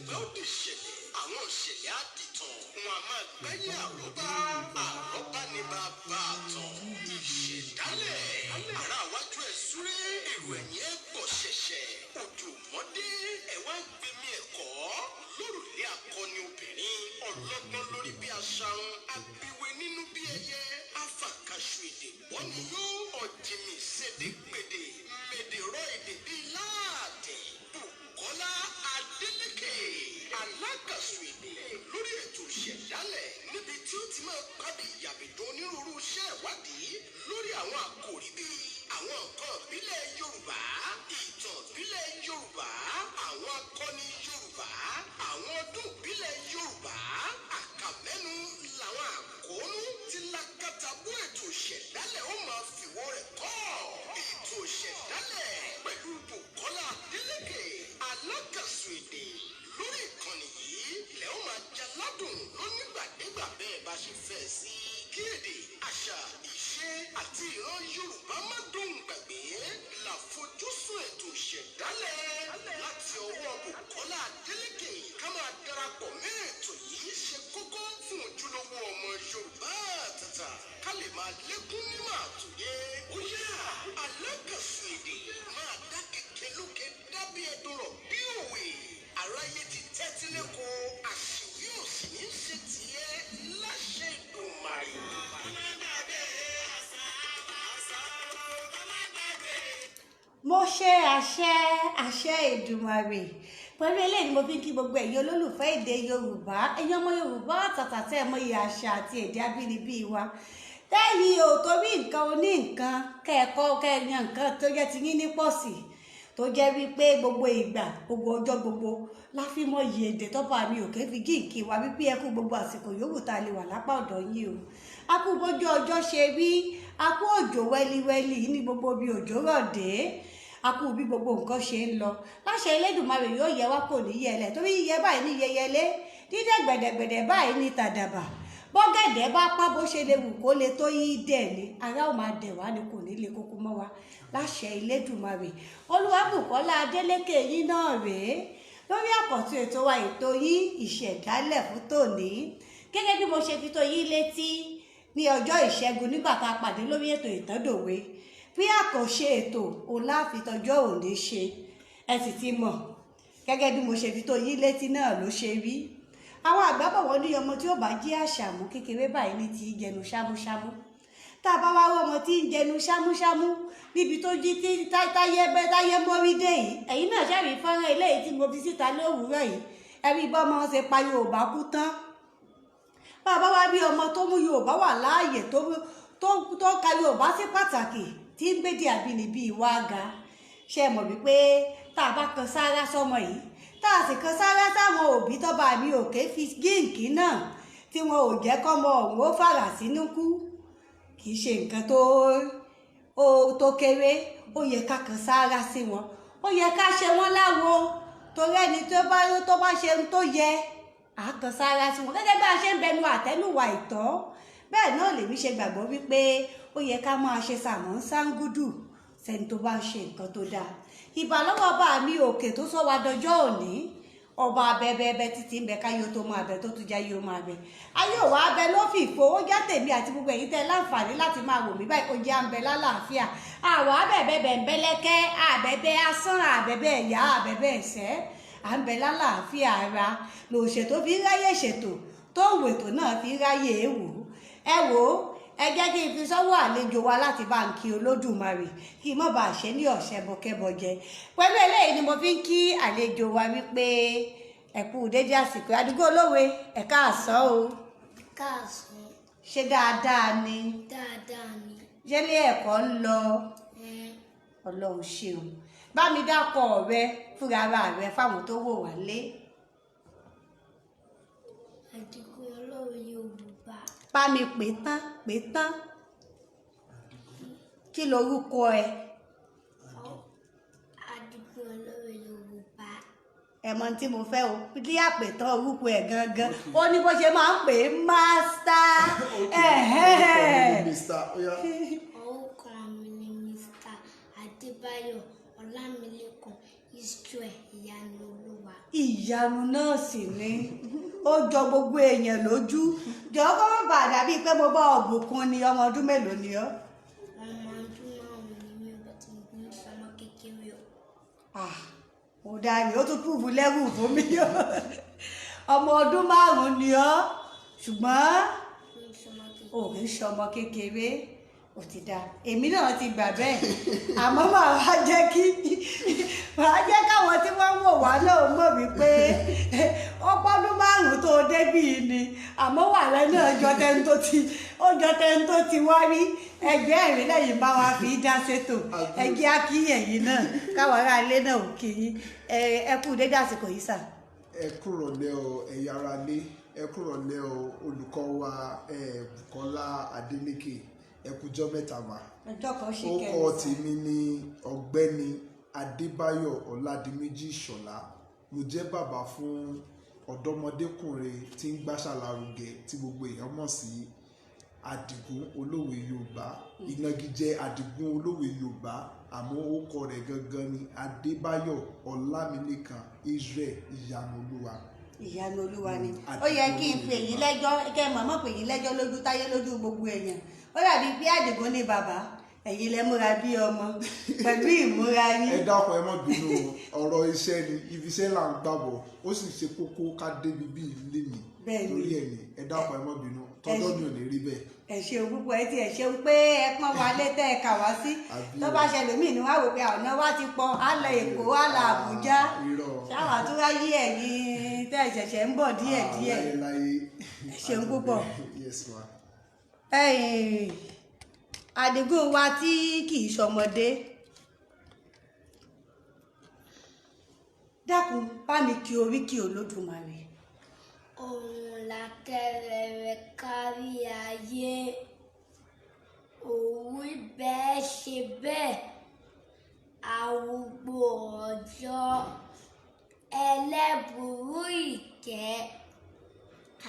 bá ó di ìṣẹ̀lẹ̀, àwọn ìṣẹ̀lẹ̀ á dìtàn. Wọn a máa gbẹ́yìn àrọ́bá. Àrọ́bá ni bàbá àtàn. Ìṣẹ̀dálẹ̀. Ará iwájú ẹ̀ súré, èrò ẹ̀yìn ẹ̀ bọ̀ ṣẹ̀ṣẹ̀. Òjò mọ́dé, ẹ̀ wá gbẹmí ẹ̀kọ́. Lórùlé akọni obìnrin, ọlọ́gbọ́n lórí bí aṣarun, abiwe nínú bí ẹyẹ, afàkàṣù èdè wọ́n ni yóò ọ̀jìnmí ṣèdègbèdè, mèdèrọ èdè bíi láàdì. Bùkọ́lá Adélékè, alákàṣù èdè lórí ètò Ìṣẹ̀dálẹ̀, níbi tí ó ti máa pàdé ìyàbẹ̀dọ̀ onírúurú iṣẹ́ ìwádìí lórí àwọn àkòrí bíi àwọn nǹkan ìbílẹ̀ Yorùbá, ìtàn ìbílẹ̀ Yorùbá, àwọn akọni Yorùbá, àwọn ọdún ìbílẹ̀ Yorùbá. Àkàmẹ́nu làwọn àkóónú tí lákàtàbú ètò Ìṣẹ̀dálẹ̀ ó máa fìwọ́ rẹ̀ kọ́. Ètò Ìṣẹ̀dálẹ̀ pẹ̀lú Bùkọ́lá Adélékè, alákàsù èdè, lórí ìkànnì yìí lẹ́ ó máa jaládùn lónígbàdégbà bẹ́ẹ̀ bá ṣe fẹ́ sí. Kí èdè, àṣà, ìṣe àti ìran Yorùbá má dùn gbàgbé làfojúsùn ètò Ìṣẹ̀dálẹ̀ láti ọwọ́ Bùkọ́lá Adélékè. Ká máa darapọ̀ mọ́ ètò yìí ṣe kókó fún ojúlówó ọmọ Yorùbá àtàtà, ká lè máa lékún nímọ̀ àtòyé. Ó yá, alákàsù èdè máa dá kẹ̀kẹ́ lókè dábí ẹdun rọ̀ bí òwe. Aráyé ti tẹ́tí lẹ́kọ̀ọ́, àṣìwí ò sì ní ṣe tiẹ̀ láṣẹ Èdùmàrè. Mo ṣe àṣẹ, àṣẹ Èdùmàrè. Pẹ̀lú eléyìí ni mo fi ń kí gbogbo ẹ̀yin olólùfẹ́ èdè Yorùbá, ẹ̀yin ọmọ Yorùbá àtàtà tẹ́ ẹ mọ iye àṣà àti èdè abínibí wa, tẹ́yìn ò torí nǹkan oní nǹkan kẹ́ẹ̀kọ́ kẹ́ẹ̀yàn nǹkan tó jẹ́ ti yín ní pọ̀sì, tó jẹ́ wípé gbogbo ìgbà, gbogbo ọjọ́ gbogbo la fi mọ iye èdè tọ́ba mi ò ké fi jíǹkí wa, wípé ẹ kú gbogbo àsìkò yòówù tá a lè wà lápá ọ̀dọ̀ yín o. A kú bójú ọjọ́ ṣe rí, a kú òjò wẹ́líwẹ́lí ní gbogbo bí òjò rọ̀ dé, a kú bí gbogbo nǹkan ṣe ń lọ. Láṣẹ Elédùmarè, yóò yẹ wá, kò ní yẹlẹ̀, torí yíyẹ báyìí ní yẹyẹlé, dídẹ̀ gbẹ̀dẹ̀gbẹ̀dẹ̀ báyìí ní tàdàbà. Bọ́gẹ̀dẹ̀ bá pọ́n, bó ṣe lè wù kó le tó, yí dẹ̀ ni ara ò máa dẹ̀ wá ni, kò ní le kókó mọ́ wa láṣẹ Elédùmarè. Olúwabùkọ́lá Adélékè yín náà rèé lórí àkọ́tún ètò wa, ètò yín, Ìṣẹ̀dálẹ̀ fún tòní. Gẹ́gẹ́ bí mo ṣe fi tó yín létí ní ọjọ́ Ìṣẹ́gun nígbà tá a pàdé lórí ètò Ìtàndòwe, bí àkànṣe ètò òun láfi tọjọ́ òní ṣe. Ẹ sì ti mọ̀, gẹ́gẹ́ bí mo ṣe fi tó yín létí náà ló ṣe rí. Àwọn àgbà bọ̀, wọ́n ní ọmọ tí ó bá jí àṣàmú, kékeré báyìí ní ti í jẹnu ṣámúṣámú. Tá a bá wá rí ọmọ tí ń jẹnu ṣámúṣámú níbi tó jí tí táyé bẹ́ táyé mórí dé yìí, ẹ̀yin náà ṣàrí fọ́nrán eléyìí tí mo fi síta lówùúrọ̀ yìí. Ẹ̀rí bọ́mọ ṣe pa Yorùbá kú tán. Bá a bá wá rí ọmọ tó mú Yorùbá wà láàyè, tó ka Yorùbá sí pàtàkì, tí ń gbédè àbínibí wa ga, ṣe mọ̀ wípé tá a bá kan sáárá sọmọ yìí, tá a sì kan sáárá sáwọn òbí tọ́ba mi òkè fi gíǹkì náà, tí wọn ò jẹ́ kọ́mọ ọ̀hún ó fàrà sínú kú, kì í ṣe nǹkan tó kéré. Ó yẹ ká kan sáárá sí wọn, ó yẹ ká ṣe wọ́n láwo, torí ẹni tó bá ṣe ohun tó yẹ, à kan sáárá sí wọn. Gẹ́gẹ́ bá a ṣe ń bẹnu àtẹ́lùwà ìtọ́, bẹ́ẹ̀ náà lèmi ṣe gbàgbọ́ wípé ó yẹ ká máa ṣe sàmọ́ sángúdù sẹ́ni tó bá ń ṣe nǹkan tó dáa. Ìbà lọ́wọ́ ọba mi òkè tó sọ wa dọjọ́ òní, ọba abẹbẹbẹ títí ń bẹ káyọ tó máa bẹ, tó tún jẹ́ yóò máa bẹ. Ayé òwò abẹ ló fi ìfò ó já tèmi àti gbogbo ẹ̀yin tẹ́ láǹfààní láti máa wò mí báyìí. Ó jẹ́ à ń bẹ lálàáfíà. Àwọ̀ abẹ̀bẹ̀bẹ̀ ń bẹ́lẹ́kẹ́, àbẹ̀bẹ̀ asán, àbẹ̀bẹ̀ ẹ̀yà, àbẹ̀bẹ̀ ẹ̀sẹ́, à ń bẹ lálàáfíà ara. Lòṣètò fi ń ráyè ṣètò tó ń wètò náà fi ń ráyè wò. Ẹ wò ó, ẹ jẹ́ kí n fi sọ́wọ́ àlejò wa láti bá ń kí Olódùmarè, kí n má bàa ṣe ní ọ̀sẹ̀ bọ̀kẹ́bọ̀jẹ. Pẹ̀lú eléyìí ni mo fi ń kí àlejò wa wípé ẹ kú dédé àsìkò. Àdúgbò olówe, ẹ káàsán o. Káàsán. Ṣé dáadáa ni? Dáadáa ni. Ṣé ilé ẹ̀kọ́ ń lọ? Ẹn. Ọlọ́run ṣeun. Bá mi dákọ̀ rẹ fúnra ara rẹ fáwọn tó wò wá lé. Àdìgún olówe Yorùbá. Bá mi pè tán, pè tán. Kí lorúkọ ẹ? Àdìgún olówe Yorùbá. Ẹ mọ tí mo fẹ́ o, ní àpètàn orúkọ ẹ gangan. Ó ní bó ṣe máa ń pè é, master. Orúkọ mi ni Mr. Oya. Orúkọ mi ni Mr. Adébáyọ̀ Ọlámilékan. Israel ìyanu Olúwa. Ìyanu náà sì ni ó jọ gbogbo èèyàn lójú. Jọ̀ọ́, kó má bàa dàbí pé mo bá ọ̀bùkún ni, ọmọ ọdún mélòó ni ọ́? Ọmọ ọdún 5 ni mí, but mo kì í ṣọmọ kékeré o. Ah, ó dáa, ó tún prove level fún mi. Ọmọ ọdún 5 ni ọ́, ṣùgbọ́n Kì í ṣọmọ kékeré. O kì í ṣọmọ kékeré. Ó ti dáa, èmi náà ti gbà bẹ́ẹ̀, àmọ́ màá wá jẹ́ kí màá jẹ́ káwọn tí wọ́n ń wò wá náà mọ̀ wípé ọpọ́dún 5 tó débì ni, àmọ́ wàhálà náà jọ tẹni tó ti ó jọ tẹni tó ti wá rí. Ẹgbẹ́ ẹ̀rín lẹ́yìn bá wa fi dá sétò. Ẹgbẹ́ á kí ẹ̀yin náà, káwọn ará ilé náà ò kí yín. Ẹ kú dédé àsìkò yìí sà. Ẹ kúrọ̀lẹ́ o, ẹ̀yin ará ilé. Ẹ kúrọ̀lẹ́ o, olùkọ́ wa, Bùkọ́lá Adélékè. Ẹ kújọ́ mẹ́ta mà. Ọjọ́ kan ṣì Orúkọ kẹrin. tèmi ni Ọ̀gbẹ́ni Adébáyọ̀ Ọládìméjì Ìṣọ̀lá. Mo jẹ́ bàbá fún ọ̀dọ́mọdékùnrin tí ń gbàṣà lárugẹ tí gbogbo èèyàn mọ̀ sí Àdìgún Olówe Yorùbá. Ìnagijẹ Àdìgún Olówe Yorùbá, àmọ́ orúkọ rẹ̀ gangan ni Adébáyọ̀ Ọlámilékan Israel Ìyanu Olúwa. Ìyanu Olúwa ni. Ó yẹ kí n pè yín lẹ́jọ́, kẹ́ ẹ mọ̀mọ́ pè yín lẹ́jọ́ lójú táyé, lójú gbogbo èèyàn. Ó dàbí pé Àdìgún ni bàbá, ẹ̀yin lẹ múra bí ọmọ pẹ̀lú ìmúra yín. Ẹ dákun, ẹ má bínú o. Ọ̀rọ̀ iṣẹ́ ni, ibi iṣẹ́ là ń gbàbọ̀, ó sì ṣe kókó ká débi bí ilé mi. Torí ẹ̀ ni, ẹ dákun, ẹ má bínú. Tọ́jọ́ mi ò ní rí bẹ́ẹ̀. Ẹ ṣeun púpọ̀. Ẹ ti ẹ ṣeun pé ẹ pọ́n wa létẹ́, ẹ kà wá sí. Àbí Tó o. bá ṣẹlẹ̀ míì ni wọ́n á wò pé ọ̀nà wa ti pọ̀, á lọ Èkó, á lọ Àbújá. Irọ́. Ṣáwà tó ráyé ẹ̀yin tẹ́ ẹ ṣẹ̀ṣẹ̀ ń bọ̀ díẹ̀ díẹ̀. Láyéláyé. Ẹ ṣeun púpọ̀. Yes ma. Ẹ̀yin Àdìgún wa tí kì í ṣọmọdé, dákun, bá mi kí oríkì Olódùmarè. Òun la tẹ́rẹ̀rẹ̀ kárí ayé, òwú bẹ́ẹ̀ ṣe bẹ́ẹ̀, arúgbó ọjọ́, ẹlẹ́bùrú ìkẹ́,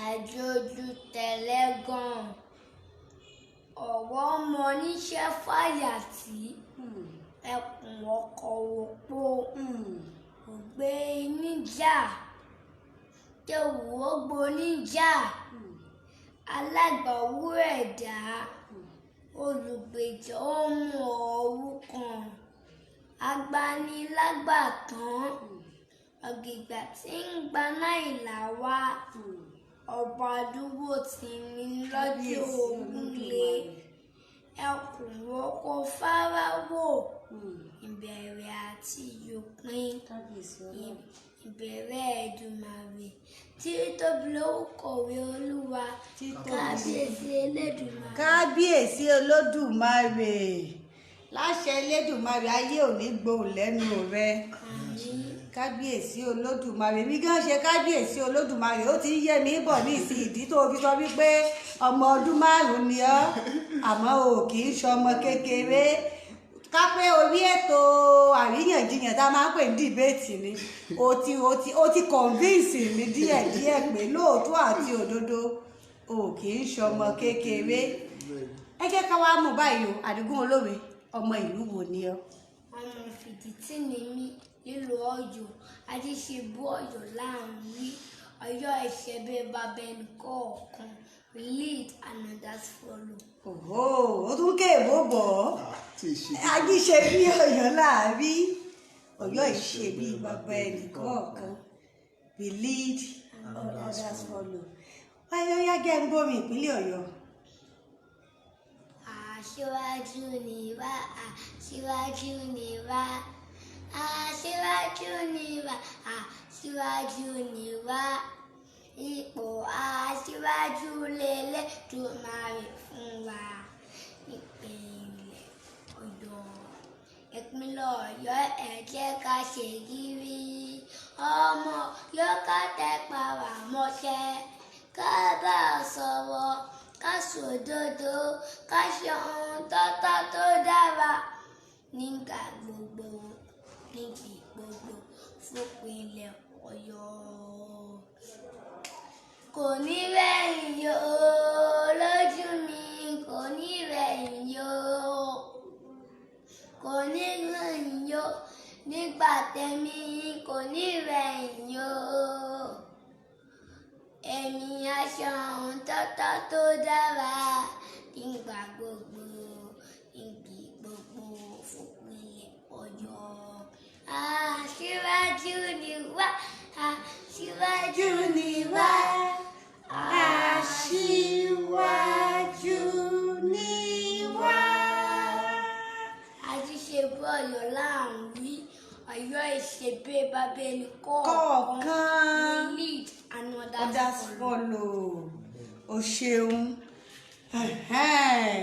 àjòjù tẹ̀lẹ́gàn, ọ̀wọ́ ọmọ oníṣẹ́ fàyàtì, ẹkùn ọkọ̀ òpó, ògbé níjà tẹ̀wù ógbó níjà, alágbàwú ẹ̀dá, olùgbèjà ọmọ òrukàn, agbanilágbàtàn, ọ̀gìgbà tí ń gba náírà wá, ọba dúró tì ní lọ́jọ́ ogun lé, ẹkùn ọkọ̀ Fáráò, ìbẹ̀rẹ̀ àti òpin, Kábíyèsí Ọlọ́run. ìbẹ̀rẹ̀ Èdùmàrè, tí tóbi lórúkọ rẹ̀ Olúwa. Títóbi. Kábíyèsí Elédùmarè. Kábíyèsí Olódùmarè. Láṣẹ Elédùmarè, ayé ò ní gbohùn lẹ́nu rẹ. Àmín. Kábíyèsí Olódùmarè mi gan ṣe. Kábíyèsí Olódùmarè, ó ti ń yé mi bọ̀ ní ìsìn ìdí tó fi sọ wípé ọmọ ọdún 5 ni ọ́, àmọ́ o kì í ṣọmọ kékeré. Ká pé orí ètò àríyànjiyàn tá a máa ń pè ní debate ni, o ti convince mi díẹ̀díẹ̀ pé lóòótọ́ àti òdodo, o kì í ṣọmọ kékeré. Ẹ jẹ́ ká wá mú báyìí o. Àdìgún Olówe, ọmọ ìlú wo ni ọ́? Ọmọ Fìdítì ni mí nílùú Ọ̀yọ́, Ajíṣebú Ọ̀yọ́ láàrin Ọ̀yọ́, ìṣẹbẹ bàbá ẹnì kọ̀ọ̀kan. We lead and others follow. Òhó, ó tún kéèbó bọ̀ ọ́. Tí ì ṣe. Ajíṣe bí Ọ̀yọ́ láàrí Ọ̀yọ́, ìṣe bí bàbá ẹnì kọ̀ọ̀kan. We lead and others follow. Wáyé, ó yá, jẹ́ ń gbómi ìpínlẹ̀ Ọ̀yọ́. Aṣíwájú ni wá, aṣíwájú ni wá, aṣíwájú ni wá, aṣíwájú ni wá. Ipò aṣíwájú lélẹ́dùmarè fún wa. Ìpínlẹ̀ Ọ̀yọ́, ìpínlẹ̀ Ọ̀yọ́, ẹ jẹ́ ká ṣe gírí. Ọmọ yóò ká tẹpá wà mọ́ṣẹ́, ká bá a sọ̀rọ̀, ká sòdodo, ká ṣe ohun tọ́tọ́ tó dára nígbà gbogbo, níbi gbogbo fúnpínlẹ̀ Ọ̀yọ́. Kò ní rẹ̀yìn yóò lójú mi, kò ní rẹ̀yìn yóò, kò ní rẹ̀yìn yóò. Nígbà tẹ̀mí yín kò ní rẹ̀yìn o. Èmi aṣọ ohun tọ́tọ́ tó dára nígbà gbogbo, níbi gbogbo fúnpinlẹ̀ Ọ̀yọ́. Aṣíwájú ni wá, aṣíwájú ni wá, Aṣíwájú ni wá. Ajíṣebú Ọ̀yọ́ là ń wí, Ọ̀yọ́ ìṣebí bàbá ẹnì kọ̀ọ̀kan. Kọ̀ọ̀kan. We lead and others Others follow. follow. O ṣeun. Ẹ̀hẹ́n.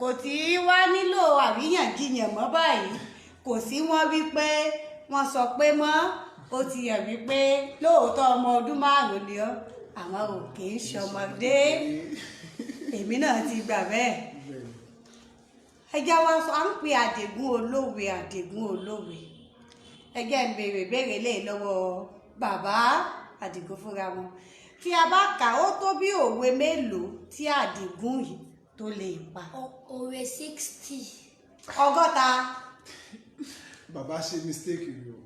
Kò tí í wá nílò àríyànjiyàn mọ́ báyìí. Kò sí wọ́n wípé wọ́n sọ pé mọ́. Ó ti yẹ wípé lóòótọ́ ọmọ ọdún 5 ni ọ́, àwọn ò kì í ṣọmọdé. Èmi náà ti gbà bẹ́ẹ̀. Bẹ́ẹ̀ni. Ẹ jẹ́ wá sọ, à ń pe Àdìgún Olówe, Àdìgún Olówe. Ẹ jẹ́ ń béèrè béèrè lè lọ́wọ́ bàbá Àdìgún fúnra wọn. Tí a bá kà ó tó bí òwe mélòó tí Àdìgún yìí tó lè pa? Òwe 60. 60. Bàbá ṣe mistake ni o.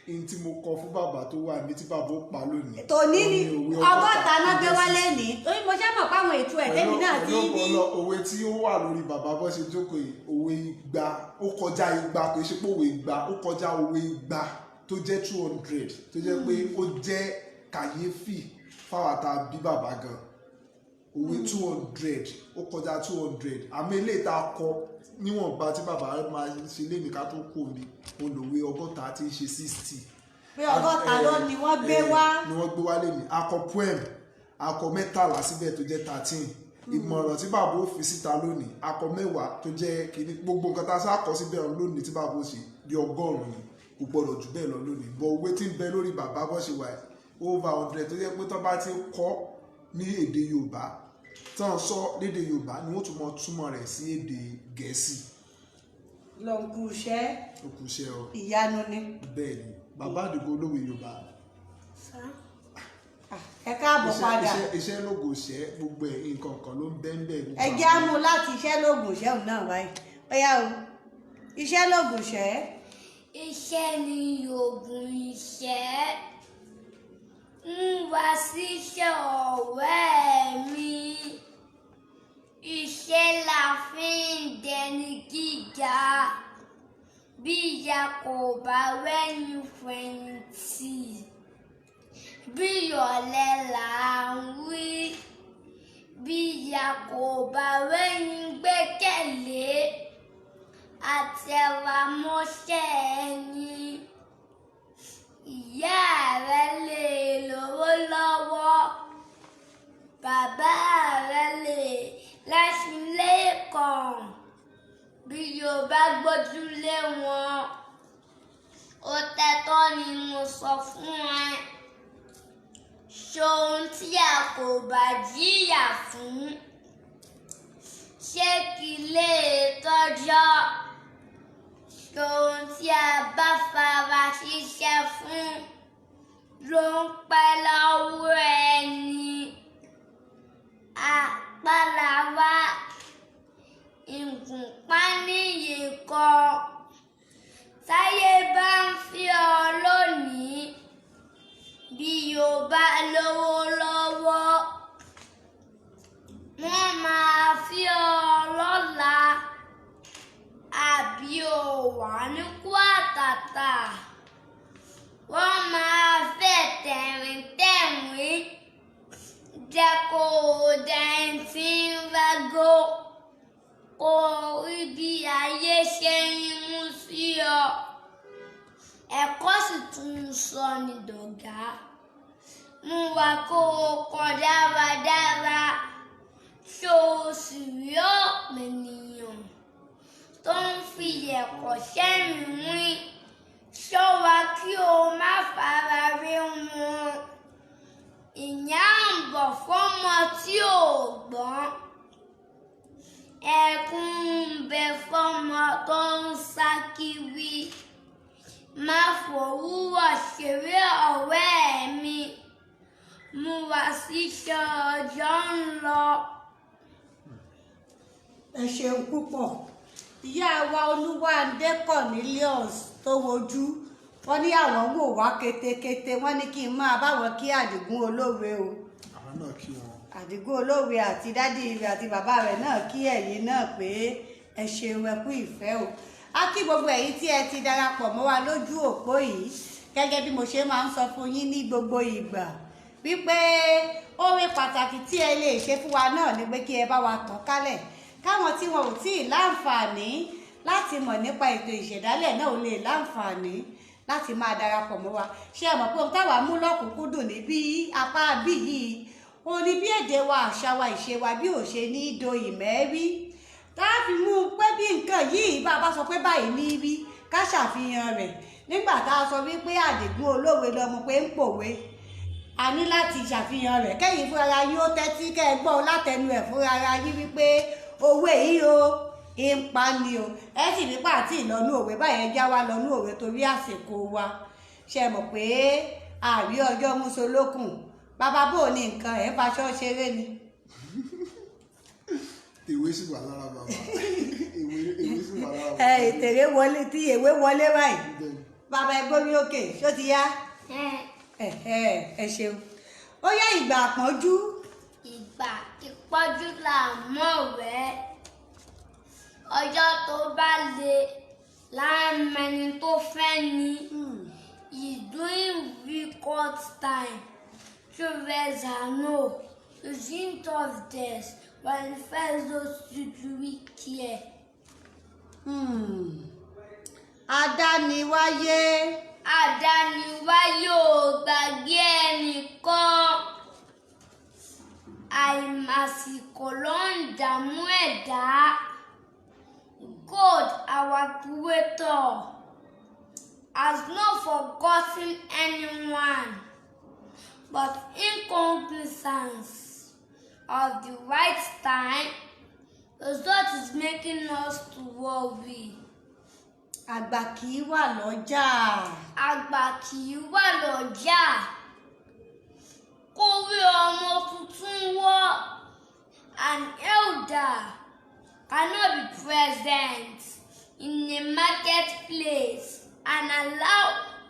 In tí mo kọ fún bàbá tó wà ní tí bàbá ó pa lónìí. Tòní ni Ó ní òwe 60 náà gbé tó jẹ́ wálé 60. ní. Torí mo ṣe mọ̀ pé àwọn ètò ẹ̀ tẹ́mi náà ti Pẹ̀lú rí. ọpọlọ, òwe tí ó wà lórí bàbá bó ṣe jókòó yìí, òwe 200, ó kọjá 200, kò ṣe pé òwe 200, ó kọjá òwe 200 tó jẹ́ 200, tó jẹ́ pé ó jẹ́ kàyéfì fáwọn tá a bí bàbá gan. Òwe 200, ó kọjá 200. Àmọ́ eléyìí tá a kọ níwọ̀nba tí bàbá máa ṣe lénìí ká tó kó mi, òun lòwe 60 tí ń ṣe 60. Pé 60 ló ni wọ́n gbé wá. Ni wọ́n gbé wá lénìí. A kọ poem, a kọ 13 síbẹ̀ tó jẹ́ 13. Ìmọ̀ràn tí bàbá ó fi síta lónìí, a kọ 10 tó jẹ́ kìíní. Gbogbo nǹkan tá a sá kọ síbẹ̀ lónìí tí bàbá ó ṣe bí 100 ni, kò gbọdọ̀ jù bẹ́ẹ̀ lọ lónìí. Bọ̀ òwe tí ń bẹ lórí bàbá bó ṣe wà over 100, tó jẹ́ pé tó bá ti ń kọ́ ní èdè Yorùbá, tán sọ lédè Yorùbá ni wọ́n tún mọ túmọ̀ rẹ̀ sí èdè Gẹ̀ẹ́sì. Lọ́nkù iṣẹ́. Ó kù iṣẹ́ o. Ìyanu ni. Bẹ́ẹ̀ ni, bàbá Àdìgún Olówe Yorùbá. Ẹ káàbọ̀ padà. Iṣẹ́ lógo iṣẹ́, gbogbo ẹ̀ nǹkan kan ló ń bẹ́ ń bẹ́ gbogbo Ẹ jẹ́ á mú láti iṣẹ́ lóògùn iṣẹ́ òun náà báyìí. Ó yá o, iṣẹ́ lóògùn iṣẹ́. Iṣẹ́ ni òògùn ìṣẹ́. Ń wá síṣẹ́ ọ̀rẹ́ mi. Iṣẹ́ la fi ń dẹni gíga. Bí ìyá kò bá rẹ́ni fẹ̀yìntì, bí ọ̀lẹ là ń wí. Bí ìyá kò bá rẹ́ni gbẹ́kẹ̀lé, àtẹ̀rámọ́ṣẹ́ ẹni. Ìyá rẹ lè lówó lọ́wọ́, bàbá rẹ lè lẹ́ṣin léèkàn. Bí o bá gbójúlé wọn, ó tẹ́tọ́ ni mo sọ fún ẹ. Ṣohun tí a kò bá jìyà fún, ṣé kí lè tọ́jọ́? Ṣohun tí a bá fara ṣiṣẹ́ fún ló ń pẹ́ lọ́wọ́ ẹni. Àpáláwa ìgúnpá níyì kan. Táyé bá ń fi ọ lónìí, bí o bá lówó lọ́wọ́, wọ́n máa fi ọ lọ́la. Àbí o wà ní kú àtàtà, wọ́n máa fẹ́ tẹ̀ríntẹ̀rín jẹ́ kó o dẹ́n tí ń rágó, kó o rí bí ayé ṣe ń mú sí ọ. Ẹ̀kọ́ sì tún ń sọ ní dọ̀gá. Mú wa kó o kọ dáradára, ṣó o sì rí ọ̀pọ̀ ènìyàn tó ń fi ẹ̀kọ́ sẹ́rìn wín. Ṣọ́ra kí o má fara wé wọn. Ìyà ń bọ̀ fọ́mọ tí ò gbọ́n. Ẹkún ń bẹ fọ́mọ tó ń sá kiri. Má fòwúrọ̀ ṣeré ọ̀rẹ́ mi. Múra síṣẹ́, ọjọ́ ń lọ. Ẹ ṣeun púpọ̀, ìyá wa Olúwàndé Cornelius. tó wojú. Wọ́n ní àwọn wò wá ketekete, wọ́n ní kí n máa báwọn kí Àdìgún Olówe o. Àwọn náà kí wọn. Àdìgún Olówe àti daddy rẹ̀ àti bàbá rẹ̀ náà kí ẹ̀yin náà pé ẹ ṣeun, ẹ kú ìfẹ́ o. A kí gbogbo ẹ̀yin tí ẹ ti darapọ̀ mọ́ wa lójú òpó yìí. Gẹ́gẹ́ bí mo ṣe máa ń sọ fún yín ní gbogbo ìgbà wípé oore pàtàkì tí ẹ lè ṣe fún wa náà ni pé kí ẹ bá wa tàn kálẹ̀, káwọn tí wọn ò tí ì láǹfààní láti mọ̀ nípa ètò ìṣẹ̀dálẹ̀ náà ò lè láǹfààní láti máa darapọ̀ mọ́ wa. Ṣé ẹ mọ̀ pé ohun táwa mú lọ́kùnkúndùn ní bí apá bí yìí ó ní bí èdè wa, àṣà wa, ìṣe wa bí ò ṣe ní í do ìmẹ́rí, tá a fi mú un pé bí nǹkan yìí bá a bá sọ pé báyìí ní rí, ká ṣàfihàn rẹ̀. Nígbà tá a sọ wípé Àdìgún Olówe lọmọ pé ń pòwe, a ní láti ṣàfihàn rẹ̀ kẹ́yìn fúnra yín ó tẹ́tí kẹ́ ẹ gbọ́ látẹnu ẹ̀ fúnra yín wípé òwe yìí o ń pa ni o. Ẹ sì nípa àti ìlọ́nú òwe báyẹn já wa lọ́nú òwe torí àsìkò wa. Ṣe mọ̀ pé àrí ọjọ́ musolókun, bàbá bò ní nǹkan ẹ̀ ń faṣọ ṣeré ni. Ìwé sì wà lára bàbá, ìwé sì wà lára Ẹ bàbá. ìtẹ̀rẹ̀ wọlé tí èwe wọlé báyìí. Bẹ́ẹ̀ni. Bàbá, ẹ gbórí òkè, ṣó ti yá? Ẹ. Ẹ ẹ ẹ ṣeun. Ó yá, ìgbà àpọ́njú. Ìgbà ìpọ́jú là mọ̀ wẹ́, ọjọ́ tó bá le là ń mẹni tó fẹ́ ni. Is during record time children are know using tough days when first those to care. Adániwáyé. Àdániwáyé ò gbàgbé ẹnìkan, àìmàsìkò ló ń dààmú ẹ̀dá. God, our creator, has not forgotten anyone, but incognizance of the right time is what is making us to worry. Àgbà kì í wà lọ́jà. Àgbà kì í wà lọ́jà kórí ọmọ tuntun wọ́. An elder cannot be present in a marketplace and allow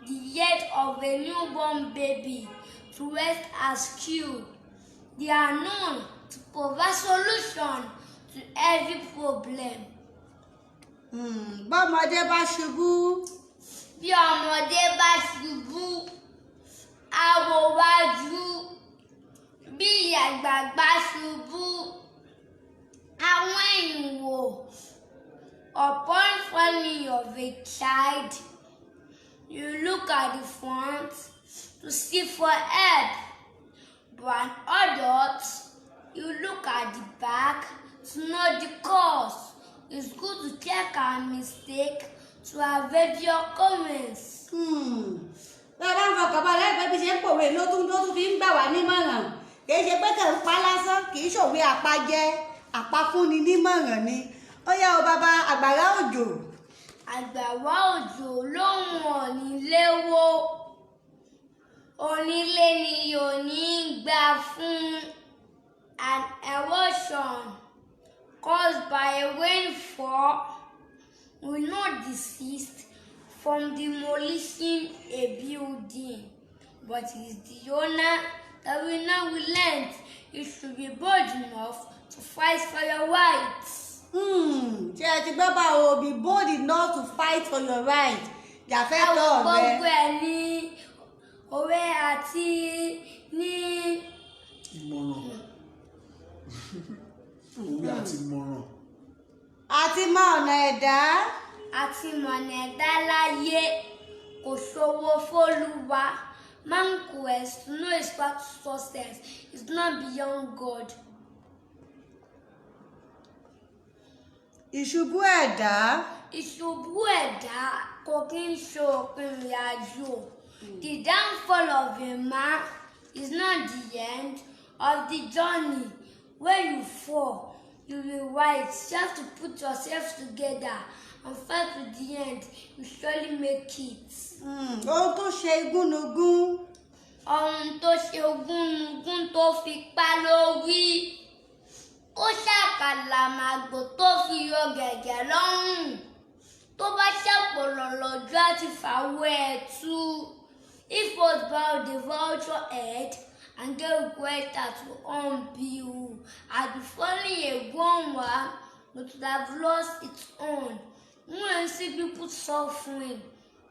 the head of a newborn baby to rest askew. They are known to provide solution to every problem. Bọ́mọdé bá ṣubú. Bí ọmọdé bá ṣubú, á wo wájú. Bí àgbà ṣubú, á wẹ̀yìn wò. Upon falling of a child, you look at the front to see for help, but an adult, you look at the back to know the cause. It's good to check our mistake to avoid your comments. Bẹ́ẹ̀ bá ń fọkàn balẹ̀ pé bí ṣe ń pòwe ló tún fi ń gbà wá nímọ̀ràn. Kì í ṣe pé kàn ń pa lásán, kì í ṣòwe àpajẹ, àpafúnni nímọ̀ràn ni. Ó yá o bàbá, àgbàrá òjò. Àgbàrá òjò lóhùn onílé wó, onílé ni ò ní gbà fún. An erosion caused by a rainfall will not desist from demolishing a building, but it is the owner that will not relent. You should be bold enough to fight for your rights. Ṣé ẹ ti gbọ́ bá o? Be bold enough to fight for your right. Jàfẹ́tọ̀ rẹ. Gbogbo ẹ̀ ní òwe àti ní Ìmọ̀ràn, òwe àti ìmọ̀ràn. Àti mọ ọ̀nà ẹ̀dá. Àti mọ̀nà ẹ̀dá láyé kò ṣòro fÓlúwa. Man quest to know his path to success is not beyond God. Ìṣubú ẹ̀dá. Ìṣubú ẹ̀dá kò kí ń ṣe òpin ìrìnàjò. The downfall of a man is not the end of the journey. When you fall, you will rise. You have to put yourself together and fight to the end. You surely make it. Ohun tó ṣe igúnnugún. Ohun tó ṣe ogúnugún tó fi pa lórí, ó ṣàkàlàmàgbò tó fi yọ gẹ̀gẹ̀ lọ́rùn. Tó bá ṣàpọ̀lọ̀ lọ́jọ́ àti fàwọ̀ ẹ̀ tú. If what bow the vulture head and get greater to unbill, had befallen a grown one, it would have lost its own. When you see people suffering,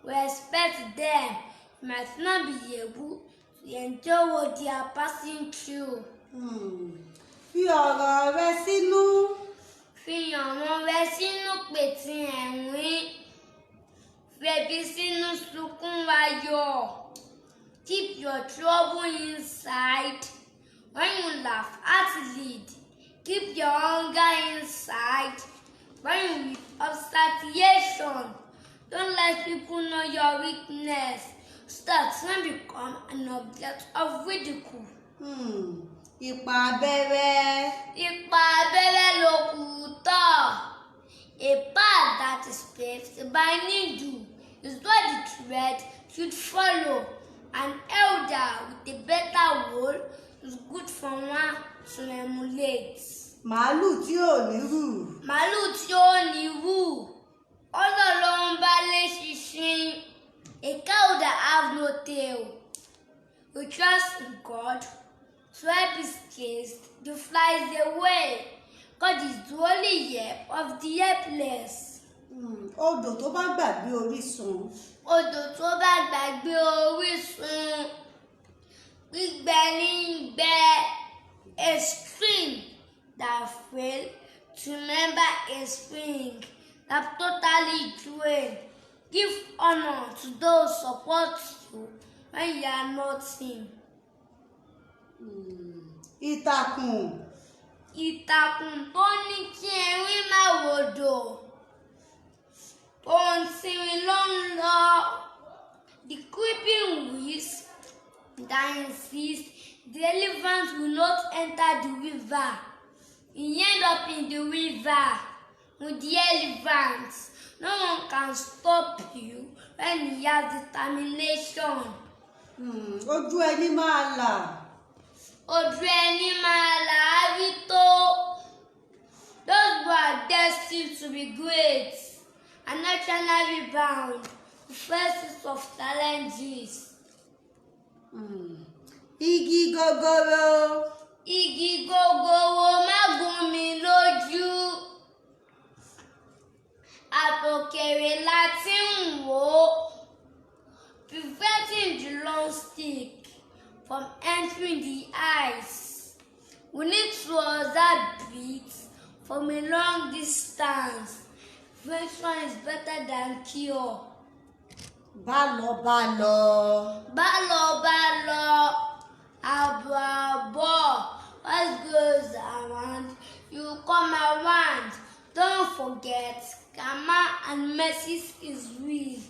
respect them. You might not be able to endure what they are passing through. Fi ọ̀rọ̀ rẹ sínú. Fi ọ̀rọ̀ rẹ sínú pètì ẹ̀rín. Febi sínú sunkún ayọ̀. Keep your trouble inside. When you laugh at lead, keep your hunger inside. When you weep of satiation, don't let people know your weakness so that you become an object of ridicule. Ipa abẹ́rẹ́. Ipa abẹ́rẹ́ ló kù tọ̀. A path that is paved by needle is what the thread should follow. An elder with a better role is good for one to emulate. Màálù tí ò nírù. Màálù tí ó nírù, ọ̀nà ló ń bá lé ṣinṣin. A cow that have no tail will trust in God to help his case, the flies away. God is the only help of the helpless. Odò tó bá gbàgbé orísun. Odò tó bá gbàgbé orísun, gbígbẹ ní í gbẹ. A stream that fail to remember a spring that totally drain. Give honour to those support you when you are nothing. Ìtàkùn. Ìtàkùn tó ní kí erin má wodò, òun tìrìn ló ń lọ. The creeping weeds that insist the elephant will not enter the river. He end up in the river with the elephant. No one can stop you when you have determination. Ojú ẹni máa là. Ojú ẹni máa là á rí tó. Those who are destined to be great are naturally bound to face of challenges. Igi gogoro. Igi gogoro má gún mi lójú. Àtòkèrè la ti ń wò ó. Preventing the long stick from entering the eyes. We need to observe it from a long distance. Prevention is better than cure. Bá lọ bá lọ. Bá lọ bá lọ, àbọ̀ àbọ̀, what goes around, you come around. Don't forget, karma and mercy is real.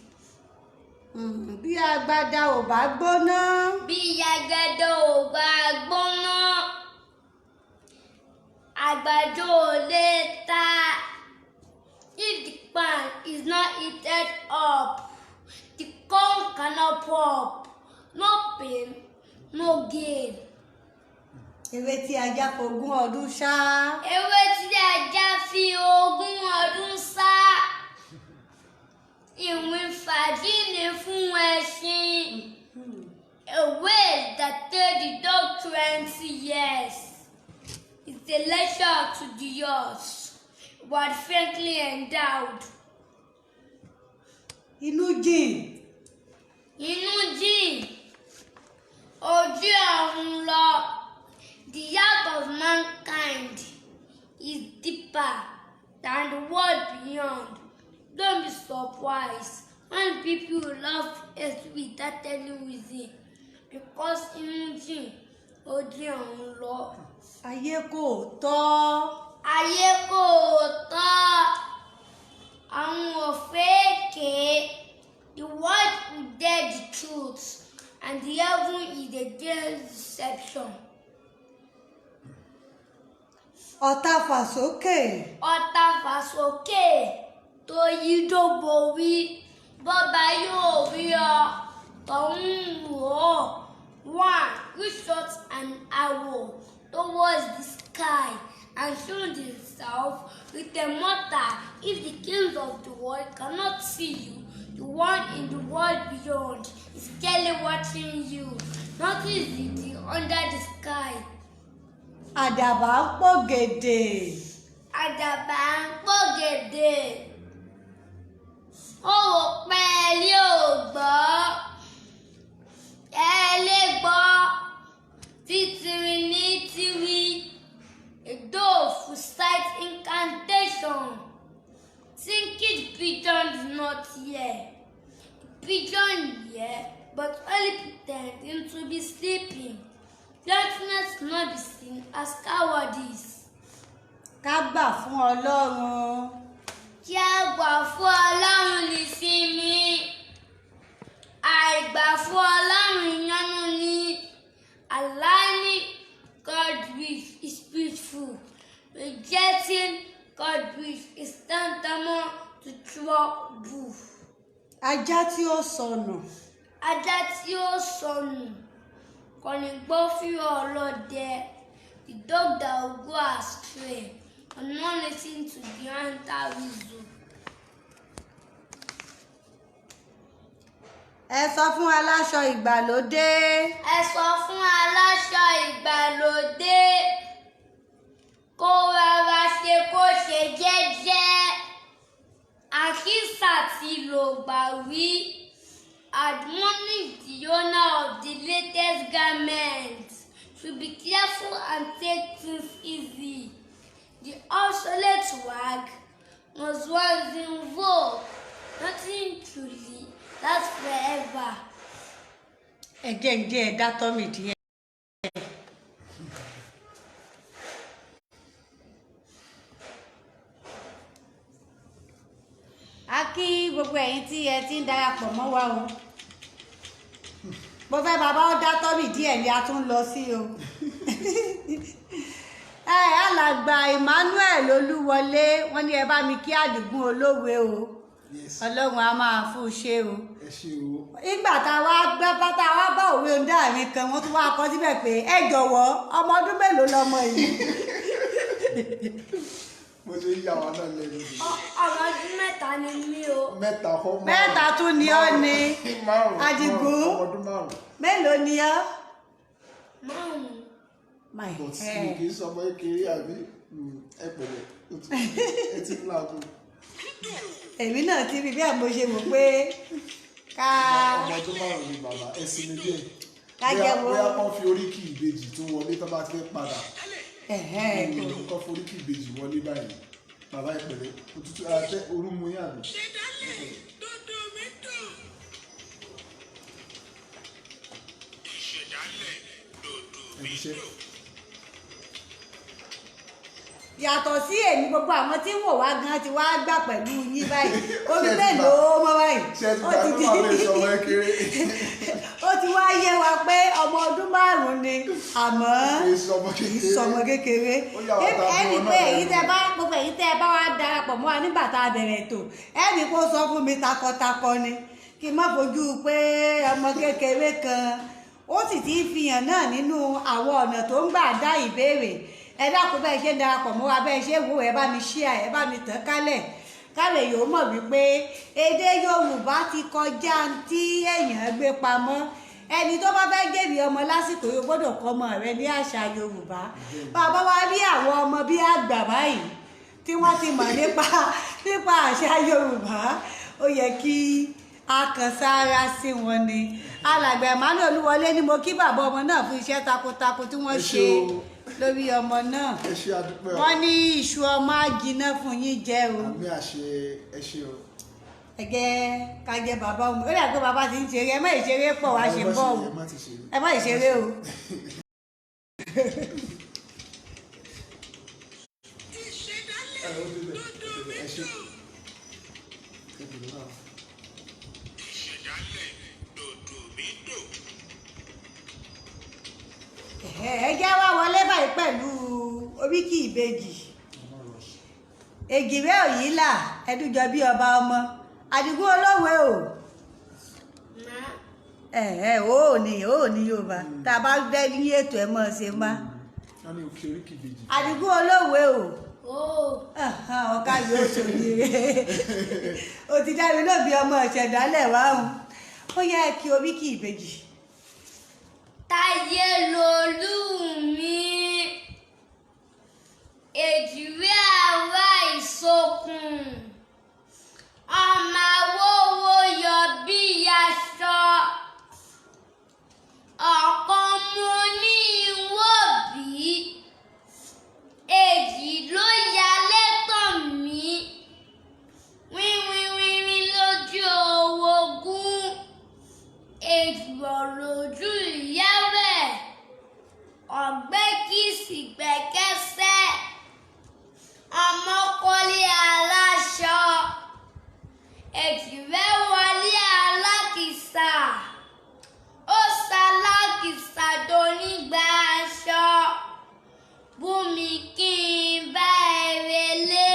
Bí agbada ò bá gbóná. Bí agbada ò bá gbóná, àgbàdo ò lè ta. If the pan is not heated up, the corn cannot pop. No pain, no gain. Eré tí ajá fogún ọdún ṣá. Ewé tí ajá fi ogún ọdún sá, ìwìn fàájì ni fún ẹṣin. A way that take the dog 20 years is a lecture to the horse, but frankly endowed. Inú jìn. Inú jìn, ojú ọ̀run lọ. The heart of mankind is deeper than the world beyond. Don't be surprised when people love us without any reason because inú jìn, ojú ọ̀run lọ. Ayé kò tọ́. Ayé kò tọ́, àwọn òféèké. The world will dare the truth and the heaven is against deception. Ọ̀tá fàsókè. Ọ̀tá fàsókè tó yí dòbò wí bọ́ba yóò rí ọ tọ̀hún wò ó. One who shot an arrow towards the sky. and surround himself with a mortar. If the kings of the world cannot see you, the one in the world beyond is clearly watching you. Nothing is hidden under the sky. Àdàbà ń pògèdè. Àdàbà ń pògèdè. Ó wò pé ẹlé ò gbọ́. Ẹlé gbọ́. Títìrì ní tìrì. A dove recite incantation. Thinking pigeon do not hear. Pigeon hear, but only pretending to be sleeping. Gentleness not be seen as cowardice. Ká gbà fún Ọlọ́run. Kí a gbà fún Ọlọ́run nísinmi. Àìgbà fún Ọlọ́run ìyọnu ni. Aligning God wish is peaceful. Rejecting God wish is tantamount to trouble. Ajá tí ó sọnù. Ajá tí ó sọnù kò ní gbọ́ fìrì ọlọ́dẹ. The dog that will go astray will not listen to the hunter whistle. Ẹ sọ fún aláṣọ ìgbàlódé. Ẹ sọ fún aláṣọ ìgbàlódé kó rọra ṣe, kó ṣe jẹ́jẹ́. Àkísà ti lògbà rí. Admonish the owner of the latest garment to be careful and take things easy. The obsolete rag was once in vogue. Nothing truly lasts forever. Ẹ jẹ́ ń jẹ́ ẹ dá tọ́mì díẹ̀. A kí gbogbo ẹ̀yin tí ẹ ti ń darapọ̀ mọ́ wa o. Mo fẹ́ bàbá ó dá tọ́mì díẹ̀ ni a tún lọ sí o. Ẹ alàgbà Emmanuel Olúwọlé, wọ́n ní ẹ bá mi kí Àdìgún olówe o. Yes. Ọlọ́run á máa fún un ṣe o. Ẹ ṣe o. Nígbà tá a wá gbẹ́ pátá wá bá òwe ń dá mi kan, wọ́n tún wá kọ síbẹ̀ pé ẹ jọ̀wọ́, ọmọ ọdún mélòó lọmọ yìí? Mo ṣe ń yà wá náà lẹ́nu nìyẹn. Ọmọ ọdún 3 ni mí o. Mẹ́ta kọ́, márùn-ún. Mẹ́ta tún ni ọ́ ni. Márùn-ún. Àdìgún. Ọmọ ọdún 5. Mélòó ni ọ́? 5. My But mi head. kì í sọ ọmọ kékeré àbí. Ẹ pẹ̀lẹ́, ẹ ti ń làágùn. Èmi náà ti rí bí àmọ́ ṣe wò pé ká Ọmọ ọdún 5 ni bàbá, ẹ sinmi díẹ̀. Ká Bóyá jẹ́ wo. bóyá kán fi oríkì ìbejì tó wọlé tó bá ti fẹ́ padà. Kán fi oríkì ìbejì wọlé báyìí. Bàbá, ẹ pẹ̀lẹ́, òtútù àtẹ orú mu yín àbí? Ìṣẹ̀dálẹ̀ dòdò mi dùn. Ìṣẹ̀dálẹ̀ dòdò Ẹ mi fi ṣe. dùn. Yàtọ̀ sí èmi, gbogbo àwọn tí ń wò wá gan ti wá gbà pẹ̀lú yín báyìí. Omi mélòó mọ́ báyìí? Ṣé ẹ ti Ó gbà ti tó di máa lè sọ ọmọ kékeré? Ó ti wá yé wa pé ọmọ ọdún 5 ni, àmọ́ Kì í sọ ọmọ kì í kékeré. sọmọ kékeré. Ó yà wá tá a Ẹnì fún ọ pé náà èyí lẹ́nu. tẹ bá gbogbo èyí tẹ bá wá darapọ̀ mọ́ wa nígbà tá a bẹ̀rẹ̀ ètò, ẹnì kó sọ fún mi takọtakọ ni kí n má fojú pé ọmọ kékeré kan. Ó sì ti ń fihàn náà nínú àwọn ọ̀nà tó ń gbà dá ìbéèrè. Ẹ dákun, bẹ́ẹ̀ ṣe ń darapọ̀ mọ́ wa, bẹ́ẹ̀ ṣe wò, ẹ bá mi share, ẹ bá mi tàn kálẹ̀ káwé yóò mọ̀ wípé èdè Yorùbá ti kọjá tí èèyàn gbé pamọ́. Ẹni tó bá fẹ́ jèrè ọmọ lásìkò yóò gbọ́dọ̀ kọ́ ọmọ rẹ ní àṣà Yorùbá. Bàbá wa rí àwọn ọmọ bí àgbà báyìí tí wọ́n ti mọ̀ nípa àṣà Yorùbá, ó yẹ kí a kàn sára sí wọn ni. Alàgbà Emmanuel Olúwọlé ni mo kí bàbá ọmọ náà fún iṣẹ́ takuntakun tí wọ́n Ẹ ṣe ṣé o. lórí ọmọ náà. Ẹ ṣe, àdúpẹ́ o. Wọ́n ní iṣu ọmọ á jiná fún yín jẹ o. Àmì àṣẹ, ẹ ṣe o. Ẹ jẹ́ ká jẹ́ bàbá ọmọ. Ó dà pé bàbá ti ń ṣeré. Ẹ má ìṣeré pọ̀ wá ṣe bọ́ o. Ẹ má ti ṣeré. Ẹ má ìṣeré o. Ẹ ó débẹ̀, ó débẹ̀, ẹ ṣe. Ẹ bèrè náà. Ìṣẹ̀dálẹ̀ dòdò mi dùn. Ẹ jẹ́ wá wọlé báyìí pẹ̀lú oríkì ìbejì. Ẹ má rush. Èjìrẹ́ òyìnlá ẹdújọ bí ọba ọmọ Àdìgún olówe o. Má. Ẹ ẹ ò ní Yorùbá tá a bá fẹ́ ní ètò ẹ mọ̀ ṣe má. Wọ́n ní òkè oríkì ìbejì. Àdìgún olóòwe o. Ó. Ọ̀ka yóò ṣòyìnrè, o ti dá mi lóbi ọmọ ìṣẹ̀dálẹ̀ wá o. Ó yẹ kí oríkì ìbejì. Táyé lolú mi, èjìrẹ́ àwa ìsokùn, ọmọ awówó yọ bí aṣọ, ọ̀kan mo ní ìwọ bí, èjì ló ya lẹ́tàn mí, wíwíwíwí lójú orogún, èjìwọ̀ lójú ìyá rẹ̀, ọ̀gbẹ́ kì í sì gbẹ́kẹ́sẹ́, ọmọ kọ́lé aláṣọ, èjìrẹ́ wọlé alákìsà, ó ṣalákìsà donígbà aṣọ, bùnmi kí n bá ẹ relé,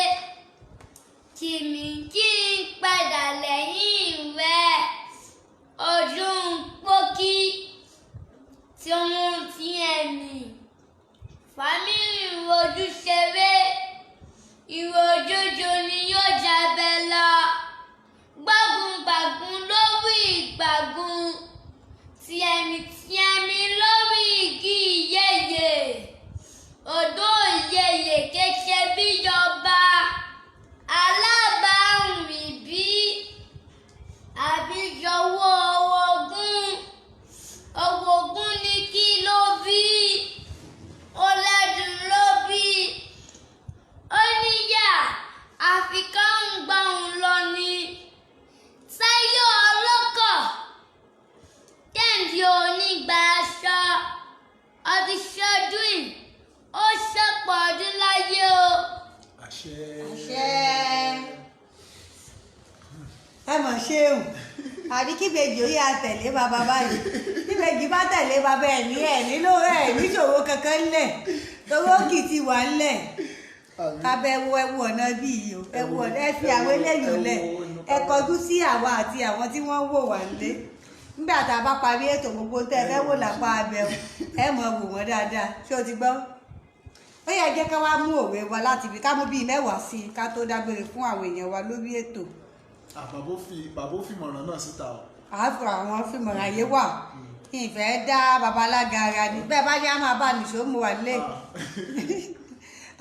kìmí kí n padà lẹ́yìn rẹ̀, ojú ń pókí tí wọ́n ti ẹ̀mí fámìlì rojú ṣeré, ìròjòjò ni yóò jábẹ́ lọ, gbágungbàgun lórí ìgbàgun, tìẹ̀mí tìẹ̀mí lórí igi ìyeyè, odò ìyeyè kéṣe bíjọba alábàáhùn ìbí àbíjọwọ́ orogún, orogún ní kí ló bí, ó lẹ́dùn ló bí, ó níyà àfi káwọn gbà ń lọ ni. Táyọ̀ ọlọ́kọ̀, kẹ́hìndé onígbà aṣọ, ọtí ṣọdún yìí ó ṣọ̀pọ̀ ọdún láyé o. Àṣẹ. Àṣẹ. Ẹ mọ̀ ṣeun. Àbí kíbejì ó yà tẹ̀lé bàbá báyìí? Kíbejì bá tẹ̀lé bàbá ẹ̀ ní ẹ̀ nílò ẹ̀ níṣòro kankan ńlẹ̀, torókì ti wà ńlẹ̀. Àmín. Kábẹ́ wo, ẹ wo ọ̀nà bí yìí o, ẹ wo ọ̀nà, ẹ fi àwọn eléyìí lẹ̀, ẹ kọjú sí àwa àti àwọn tí wọ́n ń wò wá nílé. Nígbà tá a bá parí ètò, gbogbo tẹ́ ẹ fẹ́ wò lápá abẹ o, ẹ mọ̀ wò wọ́n dáadáa. Ṣé o ti gbọ́? Ó yẹ jẹ́ ká wá mú òwe wa láti ibi ká mú bíi 10 sí i ká tó dágbére fún àwọn èèyàn wa lórí ètò. Ah, bàbá ó fi ìmọ̀ràn náà síta o. Àáfò àwọn fìmọ̀ràn ayé wà, ìfẹ́ dá babalága ara ní bẹ́ẹ̀ bá ní á máa bá nìṣó mu wà lé.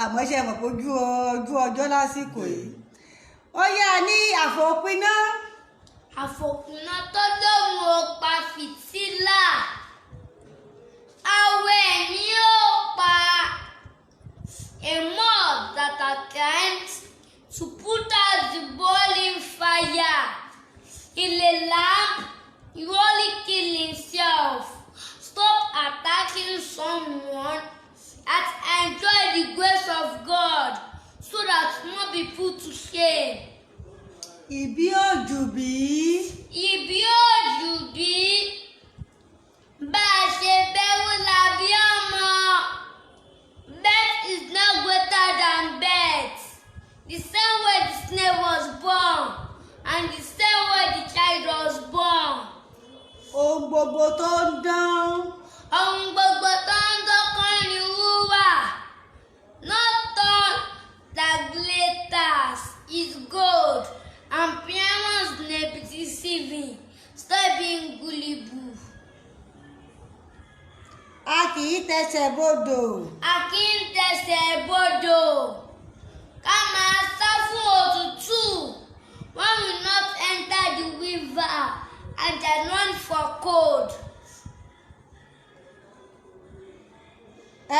Àmọ́ ṣe mọ̀ pé ojú ọjọ́ lásìkò yìí ó yá ní àfòpiná. Àfòkùnà tó lóun ò pa fìtílà, awẹ́ ni ó pa. A moth that attempts to put out the boiling fire in a lamp will only kill himself. Stop attacking someone and enjoy the grace of God so that you no be put to shame. Ìbí òjù bí. Ìbí òjù bí, bá a ṣe bẹ́rù làbí ọmọ. Birth is not greater than birth. The same way the snake was born and the same way the child was born. Ohun gbogbo tó ń dán. Ohun gbogbo tó ń dọ́kàn ní wúrà. Not all that glitters is gold and appearance may be deceiving. Stop being gullible. A kì í tẹsẹ̀ bodò. A kì í tẹsẹ̀ bodò ká máa sá fún òtútù. One will not enter the river and they run for cold.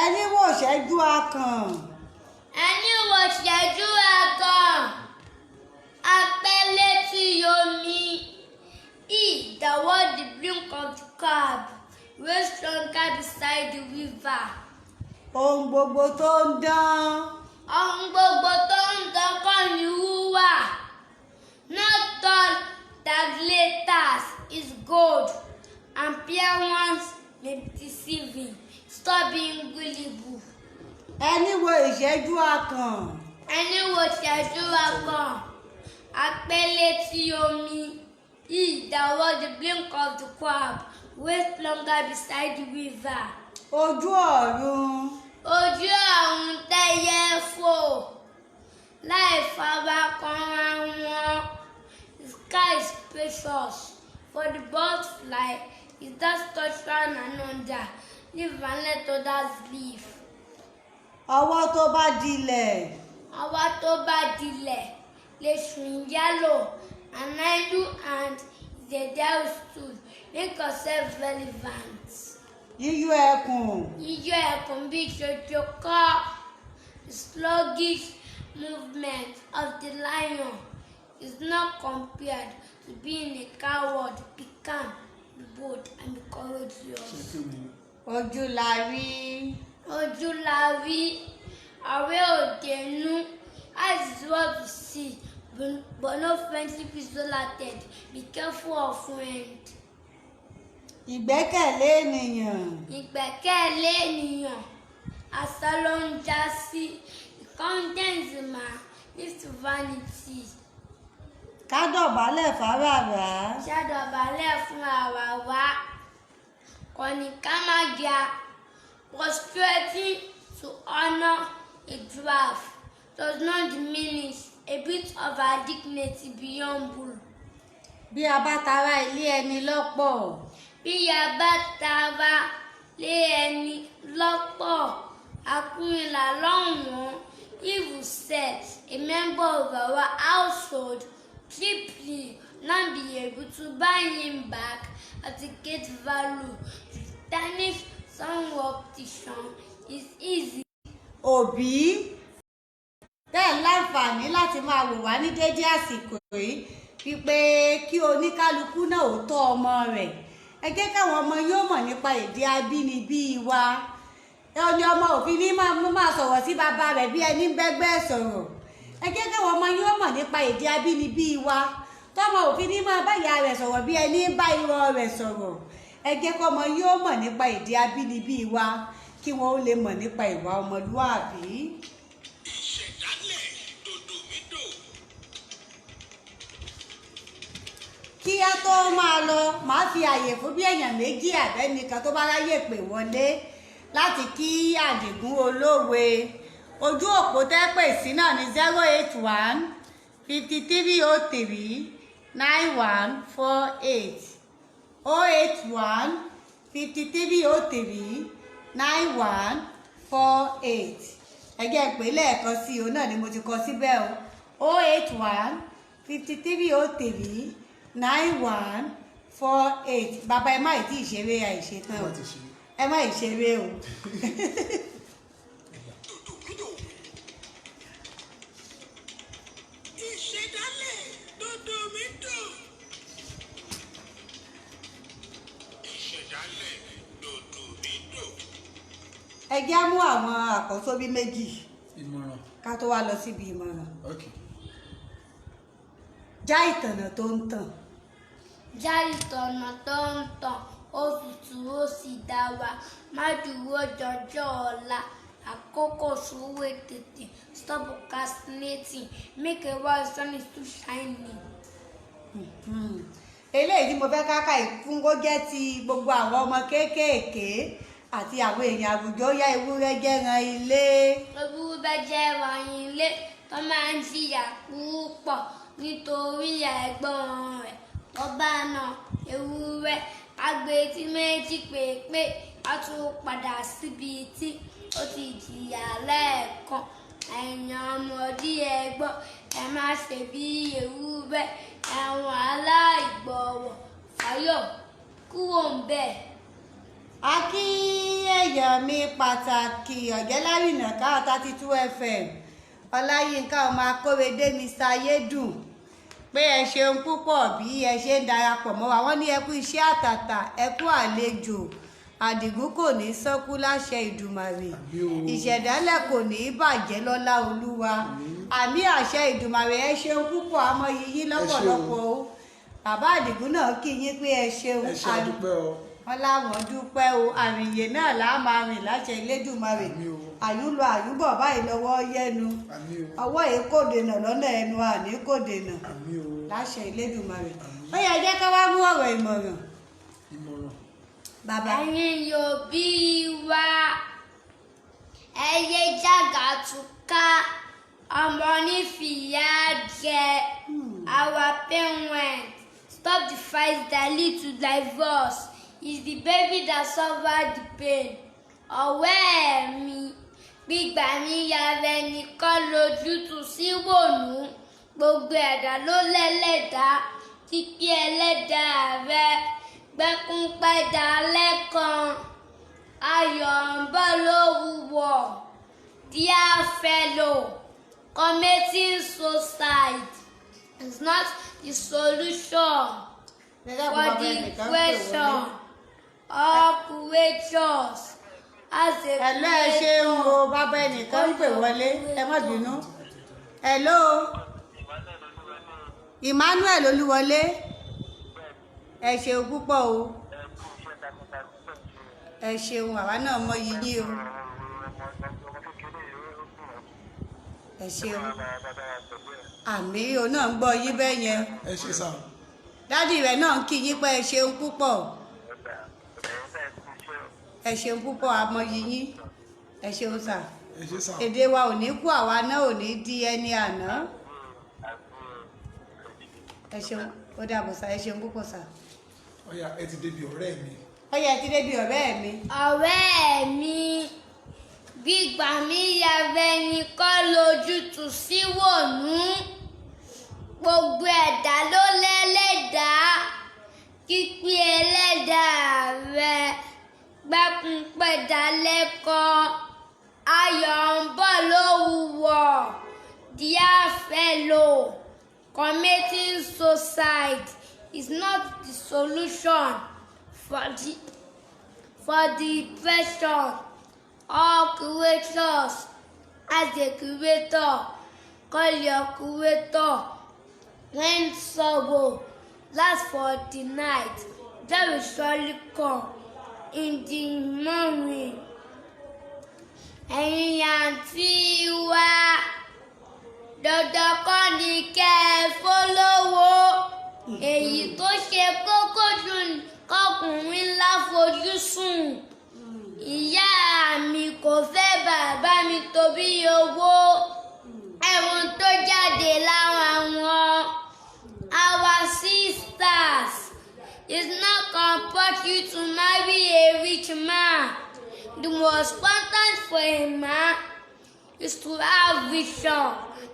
Ẹni wò ṣẹ́jú akàn. Ẹni wò ṣẹ́jú akàn, apẹ́ létí omi. He that wore the brink of the crab waits longer beside the river. Ohun gbogbo tó ń dán. Ohun gbogbo tó ń dán kọ́ ni wúrà. Not all that glitters is gold and appearance may be deceiving. Stop being gullible. Ẹni wo ìṣẹ́jú akàn. Ẹni wo ṣẹ́jú akàn, apẹ́ létí omi. He that wore the brink of the crab waits longer beside the river. Ojú ọ̀run. Ojú ọ̀run tẹ́yẹ fò láì fara kanra wọn. The sky is spacious for the birds fly without touch one another. Live and let others live. Ọwọ́ tó bá dilẹ̀. Ọwọ́ tó bá dilẹ̀ lèṣù ń yálò. An idle hand is a devil's tool. Make yourself relevant. Yíyó ẹkùn. Yíyọ ẹkùn bí ṣoṣo kọ́. The sluggish movement of the lion is not compared to being a coward. Be calm, be bold, and be courageous. Ṣé kí ni? Ojú la rí. Ojú la rí, àwẹ̀ òdenu. Eyes is what we see, but no friendship is wholehearted. Be careful of friend. Ìgbẹ́kẹ̀lé ènìyàn. Ìgbẹ́kẹ̀lé ènìyàn, asán ló ń já sí. The confidence in man leads to vanity. Ká dọ̀bálẹ̀ fáràrà. Ṣàdọ̀bálẹ̀ fún àràrá. Kọ̀ní ká má ga. Prostrating to honour a dwarf does not diminish a bit of our dignity. Be humble. Bí a bá tara ilé ẹni lọ́pọ̀. Bí a bá tara lé ẹni lọ́pọ̀, àkúnilà lọ́wọ́n. If we sell a member of our household cheaply, not be able to buy him back at a great value. To tarnish some reputation is easy. Òbí tẹ́ ẹ̀ láǹfààní láti máa wò wá ní déédé àsìkò yìí, wípé kí oníkálukú náà ó tọ́ ọmọ rẹ̀. Ẹ jẹ́ káwọn ọmọ yóò mọ̀ nípa èdè abínibí wa. Ẹ ní ọmọ òfin ní máa sọ̀rọ̀ sí bàbá rẹ̀ bí ẹni ń bẹ́gbẹ́ sọ̀rọ̀. Ẹ jẹ́ káwọn ọmọ yóò mọ̀ nípa èdè abínibí wa, tọ́mọ òfin ní máa bá ìyá rẹ̀ sọ̀rọ̀ bí ẹni ń bá irọ́ rẹ̀ sọ̀rọ̀. Ẹ jẹ́ kọ́mọ yóò mọ̀ nípa èdè abínibí wa, kí wọ́n ó lè mọ̀ nípa ìwà ọmọlúàbí. Ìṣẹ̀dálẹ̀ dòdòmídò. Kí á tó máa lọ, màá fi àyè fún bí èèyàn méjì àbẹ́nìkan tó bá ráyè pè wọlé láti kí Àdìgún olówe. Ojú òpó tẹ́ pè sí náà ní 08153039148, 08153039148. Ẹ jẹ́ n pè lẹ́ẹ̀kan sí i, òun náà ni mo ti kọ síbẹ̀ o: 08153039148. Bàbá, ẹ má ì tí ì ṣeré, àìṣetán o. Má ti ṣe. Ẹ má ì ṣeré o. Dòdòmídò. Ìṣẹ̀dálẹ̀ dòdòmídò. Ìṣẹ̀dálẹ̀ dòdòmídò. Ẹ jẹ́ á mú àwọn àkọ́só bí méjì Ìmọ̀ràn. ká tó wá lọ síbi ìmọ̀ràn. Ok. Já ìtànà tó ń tàn. Já ìtọ̀nà tó ń tàn, ó tutù, ó sì dára. Má dúró dọjọ́ ọ̀la. Àkókò súré tètè. Stop procrastinating. Make a while sun is still shining. Eléyìí tí mo fẹ́ káka ìfún kó jẹ́ ti gbogbo àwọn ọmọ kéékèèké àti àwọn èèyàn àwùjọ. Yá, ewúrẹ́ jẹ́ran ilé. Ewúrẹ́ jẹ́ ẹran ilé tó máa ń jìyà púpọ̀ nítorí àìgbọràn rẹ̀. Tó bá na ewúrẹ́, á gbé etí méjì pépé, á tún padà síbi tí ó ti jìyà lẹ́ẹ̀kan. Ẹ̀yin ọmọdé, ẹ gbọ́, ẹ má ṣe bí ewúrẹ́, ẹran aláìgbọràn. Fáyọ̀ kúrò ńbẹ̀. A kí èèyàn mi pàtàkì, ọ̀jẹ̀lárìnà ká 32 FM, Ọláyínká ọmọ Akórèdé, Mr Ayédùn, pé ẹ ṣeun púpọ̀ bí ẹ ṣe ń darapọ̀ mọ́ wa. Wọ́n ní ẹ kú iṣẹ́ àtàtà, ẹ kú àlejò. Àdìgún kò ní sọ́kú láṣẹ Ìdùmàrè. Àmín o. Ìṣẹ̀dálẹ̀ kò ní í bàjẹ́ lọ́lá Olúwa. Àmín, àṣẹ Ìdùmàrè. Ẹ ṣeun púpọ̀, àmọ́ yìí lọ́pọ̀lọpọ̀ o. Bàbá Àdìgún náà kí yín pé ẹ ṣeun. Ẹ ṣe, àdúpẹ́ o. Wọn láwọn dúpẹ́ o. Àrìnyè náà là á máa rìn láṣẹ Elédùmarè. Àmín o. Àyúnlọ àyúnbọ̀ báyìí lọ́wọ́ yẹnu. Àmín o. Ọwọ́ yìí kò dènà lọ́nà ẹnu, àní kò dènà. Àmín o. Láṣẹ Elédùmarè. Ó yẹ jẹ́ ká wá mú ọ̀rọ̀ ìmọ̀ràn. Ìmọ̀ràn. Bàbá. Ẹ̀yin òbí wa, Ẹ yé jàgàtúká, ọmọ nífìyà jẹ. Our parents, stop the fight that lead to divorce. It's the baby that suffer the pain. Ọ̀rẹ́ mi, gbígbà ní yàrá ẹnìkan lójútùú sí wònú. Gbogbo ẹ̀dá ló lẹ́lẹ́dàá, kíkí ẹlẹ́dàá rẹ gbẹ́kún pẹ́dà lẹ́kan. Ayọ̀ ń bọ̀ lówùwọ̀. Dear fellow, committing suicide is not the solution for depression. All creatures as a Hello, ẹ ṣeun o. Bàbá ẹnìkan ń pè wọlé, ẹ má bínú. Hello, Emmanuel Olúwọlé, ẹ ṣeun púpọ̀ o. Ẹ ṣeun, àwa náà mọ yìí o. Ẹ ṣeun, àmì o náà ń gbọ́ yín bẹ́ẹ̀ yẹn. Ẹ ṣe sà. Daddy rẹ̀ náà ń kí yín pé ẹ ṣeun púpọ̀, ẹ ṣeun púpọ̀, àmọ́ yìí, ẹ ṣeun sà. Ẹ ṣe sà. Èdè wa ò ní kú, àwa náà ò ní di ẹni àná. Ẹ ṣeun, ó dàbọ̀ sà. Ẹ ṣeun púpọ̀ sà. Ọ̀yá, ẹ ti débi ọ̀rẹ́ mi. Ó yẹ ti débi ọ̀rẹ́ mi. Ọ̀rẹ́ mi, gbígbà mí yàrá ẹni kọ́ lójútùú sí wònú. Gbogbo ẹ̀dá ló lẹ́lẹ́dàá, kíkí ẹlẹ́dàá rẹ gbẹ́kún pẹ̀dá lẹ́kan. Ayọ̀ ń bọ̀ lówùwọ̀. Dear fellow, committing suicide is not the solution for depression. All creatures as a creator, call your creator when sorrow lasts for the night. Joy will surely come in the morning. Ẹ̀yin àǹtí wa, dandan kọ́ ni kẹ́ ẹ fọlọ́wọ́. Èyí tó ṣe kókó jù ní kọkùnrin láfojúsùn. Ìyá mi kò fẹ́ bàbá mi torí owó, ẹ̀wọ̀n tó jáde lára wọn. Our sisters, it's not compulsory to marry a rich man. The most important for a man is to have vision.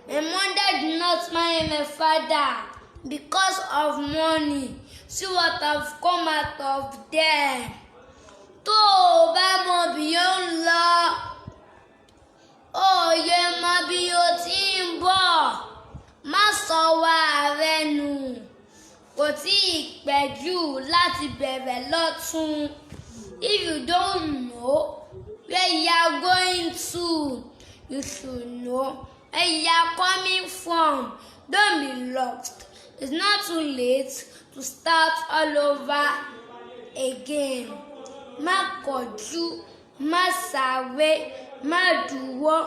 My mother did not marry my father because of money. See what have come out of them. Tó o bá mọ bí ó ń lọ, ó yẹ mọ bí ó ti ń bọ̀. Má sọ wá rẹ nù. Kò tí ì pẹ́ jù láti bẹ̀rẹ̀ lọ́tún. If you don't know where you are going to, you should know where you are coming from. Don't be lost. It's not too late to start all over again. Má kánjú, má sáré, má dúró.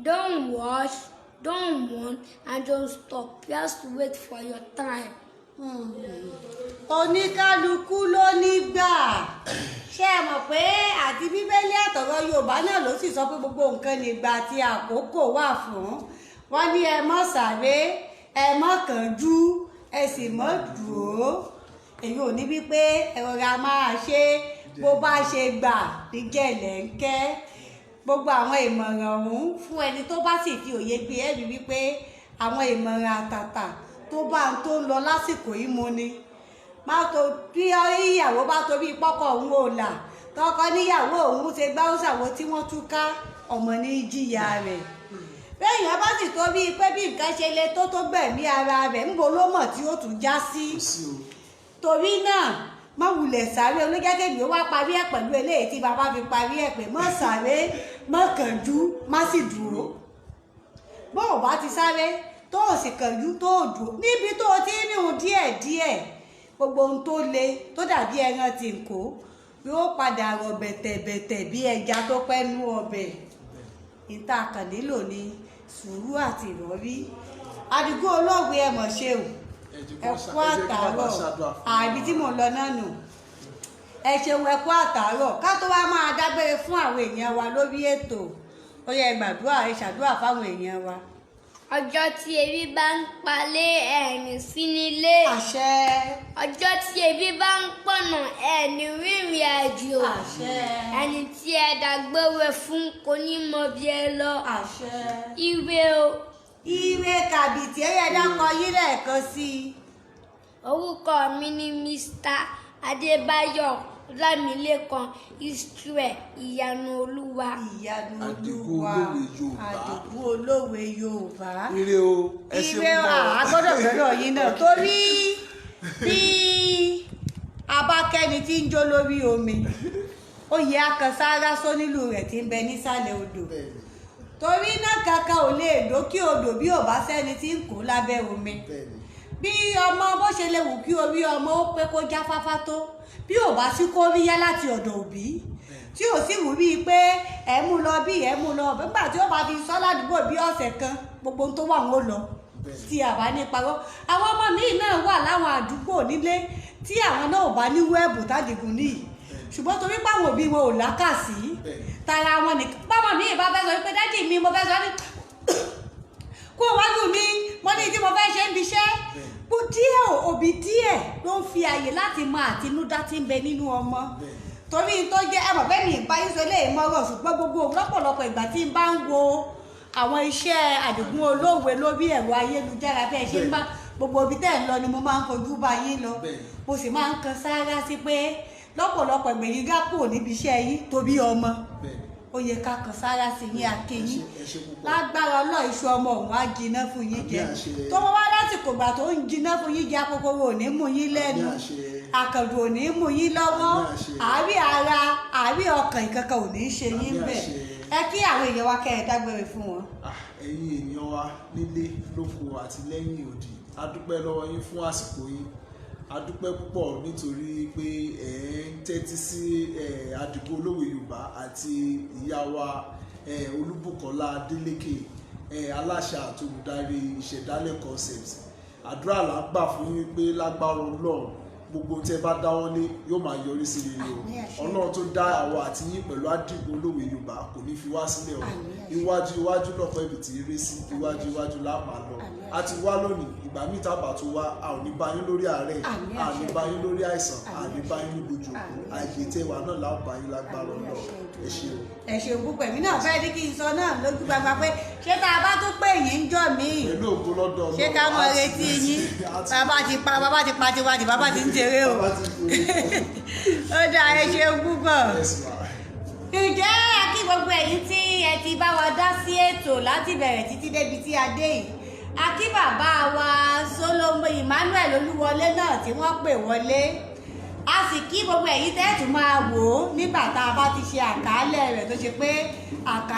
Don't rush, don't run, and don't stop. You have to wait for your time. Oníkálukú ló ní gbà. Ṣé ẹ mọ̀ pé àti Bíbélì àtọ̀rọ̀ Yorùbá náà ló sì sọ pé gbogbo nǹkan nígbà àti àkókò wà fún wọn ní ẹ mọ́ sáré, ẹ mọ́ kánjú, ẹ sì mọ́ dúró. Èyí ò ní wípé ẹ rọra máa ṣe bó bá ṣe gbà ní gẹ̀lẹ́ńkẹ́. Gbogbo àwọn ìmọ̀ràn ọ̀hún, fún ẹni tó bá sì fi òye gbé, ẹ̀rí wípé àwọn ìmọ̀ràn àtàtà tó bá ń tó ń lọ lásìkò yìí mu ni. Má tó bí ìyàwó bá torí pọ́kọ òun ò là, tọkọ níyàwó òun ṣe gbáhùsàwò tí wọ́n túká, ọmọ ní jìyà rẹ̀. Bẹ́ẹ̀yàn bá sì torí pé bí nǹkan ṣe le tó gbẹ̀mí ara rẹ̀, ńbo ló mọ̀ tí ó tún já sí? Kò sí o. Torí náà, má wulẹ̀ sáré. Olójẹ́kẹ̀mí ó wá parí ẹ̀ pẹ̀lú eléyìí tí bàbá fi parí ẹ̀ pé má sáré, má kánjú, má sì dúró. Bó o bá ti sáré, tó o sì kánjú, tó o dúró níbi tó o ti ń rìn díẹ̀díẹ̀, gbogbo ohun tó le tó dàbí ẹran tí ń kó yóò padà rọ̀ bẹ̀tẹ̀bẹ̀tẹ̀ bí ẹja tó pẹ́ nú ọbẹ̀. Ìta kàn nílò ní sùúrù àti ìrọ̀rí. Àdìgún olóògbé, ẹ mọ̀ ṣe o. Ẹ jẹ́ Ẹ kó kú ẹ jẹ́ kí bàbá àtàárọ̀. ṣàdúrà fún wa. Àbí tí mò ń lọ náà nù. Ẹ ṣeun, ẹ kú àtàárọ̀. Ká tó wá máa dágbére fún àwọn èèyàn wa lórí ètò. Ó yẹ, gbàdúrà, ẹ ṣàdúrà fáwọn èèyàn wa. Ọjọ́ tí ebi bá ń palẹ̀, ẹ̀rìn sí nílé. Àṣẹ. Ọjọ́ tí ebi bá ń pọ̀nà, ẹ̀ní rìnrìn àjò. Àṣẹ. Ẹni tí ẹ dágbére fún kò ní mọ bí ẹ lọ. Àṣẹ. Ire o. Ire kàbìtì. Ẹ yẹ dákọ yín lẹ́ẹ̀kan sí i. Orúkọ mi ni Mr. Adébáyọ̀ Ọlámilékan Israel Ìyanu Olúwa. Ìyanu Àdìgún Olúwa. Olówe Yorùbá. Àdìgún Olówe Yorùbá. Ire o, ẹ ṣe Ire. púpọ̀. A gbọ́dọ̀ gbọ́dọ̀ yín náà, torí bí abákẹ́ni tí ń jó lórí omi, ó yẹ akànsára sónílù rẹ̀ tí ń bẹ nísàlẹ̀ odò. Torí náà, kankan ò lè dókè odò bí ò bá sẹ́ni tí ń kó lábẹ́ omi. Bí ọmọ bó ṣe lè wù kí orí ọmọ ó pé, kó jáfáfá tó, bí ò bá sí kóríyá láti ọ̀dọ̀ òbí, tí ò sì wù bíi pé ẹ̀ mú lọ bí ẹ̀ mú lọ, nígbà tí ó bá fi sọ ládùúgbò bí ọ̀sẹ̀ kan, gbogbo ohun tó wà ń lọ. Tí a bá ní parọ́, àwọn ọmọ míì náà wà láwọn àdúgbò nílé tí àwọn náà ò bá ní wẹ́ẹ̀bù tádìgún níyì, ṣùgbọ́n torí páwọn òbí wọn ò lákàsí tara wọn nìkan, báwọn míì bá fẹ́ sọ pé, "Daddy mi, mo fẹ́ sọ ní kó wájú mi, mo ní tí mo fẹ́ ṣe ń bi iṣẹ́." Bó díẹ̀, òbí díẹ̀ ló ń fi àyè láti mọ àtinúdá tí ń bẹ nínú ọmọ. Torí tó jẹ́ ẹ mọ̀ bẹ́ẹ̀ mi ìbá yín sọ lè mọ́rọ̀, ṣùgbọ́n gbogbo lọ́pọ̀lọpọ̀ ìgbà tí n bá ń wo àwọn iṣẹ́ Àdìgún Olówe lórí ẹ̀rọ ayélujára, bẹ́ẹ̀ ṣe ń bá gbogbo ibi tẹ́ ẹ̀ ń lọ ni mo máa ń fojú bá yín lọ. Mo sì máa ń kan sáárá sí pé lọ́pọ̀lọpọ̀ ìgbẹ̀yìn gá kúrò níbi iṣẹ́ yín torí ọmọ. Ó yẹ ká kan sáárá sí yín, akéyín. Ẹ ṣé púpọ̀. Lágbára Ọlọ́ọ̀, iṣu ọmọ òun á jiná fún yín jẹ. Àmín, àṣẹ. Tó wọ́n wá lásìkò ìgbà tó ń jiná fún yín jẹ, akókòrò ò ní mú yín lẹ́nu. Àmín, àṣẹ. Àkàndùn ò ní mú yín lọ́wọ́. Àmín, àṣẹ. Àárí ara, àárí ọkàn, ìkankan ò ní ṣe yín. Àmín, Bẹ́ẹ̀ àṣẹ. ẹ kí àwọn èèyàn wa, kẹ́ ẹ dágbére fún wọn. Ah, ẹ̀yin ènìyàn wa nílé lóko àti lẹ́yìn odi, a dúpẹ́ lọ́wọ́ yín fún àsìkò yín. A dúpẹ́ púpọ̀ nítorí pé ẹ̀ ń tẹ́tí sí ẹ̀ Àdìgún Olówe Yorùbá àti ìyá wa ẹ̀ Olúbùkọ́lá Adélékè ẹ̀ aláṣẹ àti olùdarí Ìṣẹ̀dálẹ̀ Concept. Àdúrà là ń gbà fún yín pé lágbára Ọlọ́run, gbogbo tẹ́ bá dáwọ́lé yóò máa yọrí sí rere o. Àmín, àṣẹ. Ọlọ́run tó dá àwa àti yín pẹ̀lú Àdìgún Olówe Yorùbá kò ní fi wá sílẹ̀ o. Àmín, àṣẹ. Iwájú iwájú lọ́pọ̀ ibi tí eré sí, iwájú iwájú la máa lọ. Àmín. A ti wá lónìí, ìgbà míì tá a bá tún wá, a ò ní bá yín lórí àárẹ̀, Àmín, a ò ní àṣẹ. bá yín lórí àìsàn, a ò ní Àmín, bá yín ní gbójú òkú. Àmín, Àyè tẹwà náà la ó bá yín lágbára Àmín, Ọlọ́run. àṣẹ. Ẹ ṣé o. Ẹ ṣeun púpọ̀. Èmi náà fẹ́ ní kí n sọ náà lójú gbangba pé ṣé tá a bá tún pè yín ń jọ míì, Pẹ̀lú ògo lọ́dọ̀ Ọlọ́run, ṣé ká mọ retí yín? Bàbá ti pa, bàbá ti pa tiwa tí bàbá ti ń ṣeré o. Bàbá ti ṣeré. Ó dáa, ẹ ṣeun púpọ̀. Yes, ma. Ǹjẹ́ a kí gbogbo ẹ̀yin tí ẹ ti bá wa dá sí ètò láti bẹ̀rẹ̀ títí débi tí a dé yìí. A kí bàbá wa Solomon Emmanuel Olúwọlé náà tí wọ́n pè wọlé. A sì kí gbogbo ẹ̀yin tẹ́ẹ̀tù máa wò ó nígbà tá a bá ti ṣe àkàálẹ̀ rẹ̀ tó ṣe pé àkà.